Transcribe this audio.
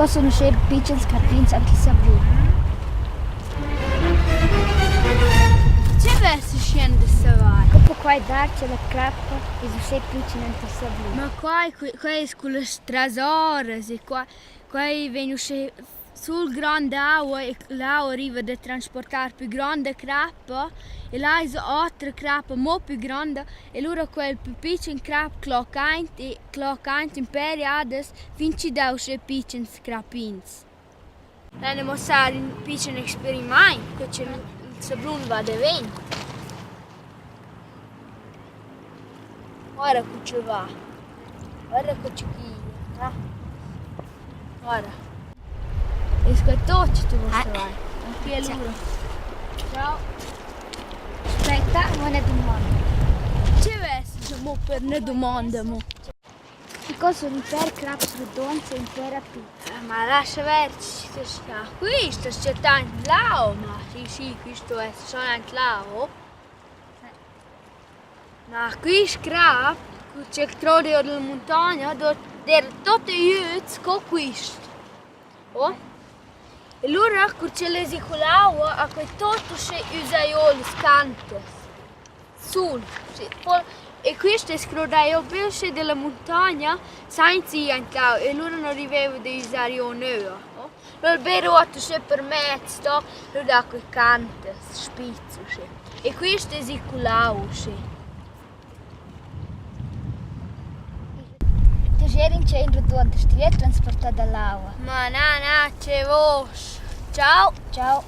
Co sun uschè pitschens crappins ant il sablun? Che vess uschè da savair? Co po quai dar cha la crappa es uschè pitschna ant il sablun? Ma quai, quai es cullas trasoras e qua, quai vegn uschè sul grand'aua e l'aua riva da transportar pü gronda crappa e là es otra crappa amo pü gronda e lura quel pü pitschen crap cloc aint e cloc aint ün pêr jadas fin chi dà uschè pitschens crappins. Laina muossar ün pitschen experimaint co cha'l sablun va davent. Guarda co ch'el va. Guarda co chi va. Guarda. Es que tot chi tu voust savair? Anche alura. Ciao. Aspetta, mo üna dumonda. Che vess mo per üna dumonda mo? Co sun ün pêr craps radunds e ün pêr rapid? Ma lascha ver chi sta quist, es già tant blau, ma sì sì, quisto es schon aint là, oh. Ma quist crap, cur ch'el croda giò dalla muntogna, d'eira tuot gnüts sco quist. Oh. E lura cur ch'el es i cull'aua ha quei tuot uschè üsà giò las cantas. Sul. E quist es crodà giò be uschè dalla muntogna sainza ir aint l'aua e lura non riveva da üsar giò nöa. L'ho be ruot uschè per mez do, lura dà quei cantas spizs uschè. E quist es i cull'aua uschè. Tgi in tschein rodund sti transportar dall'aua. Ma na, na, che vosch. Ciao. Ciao.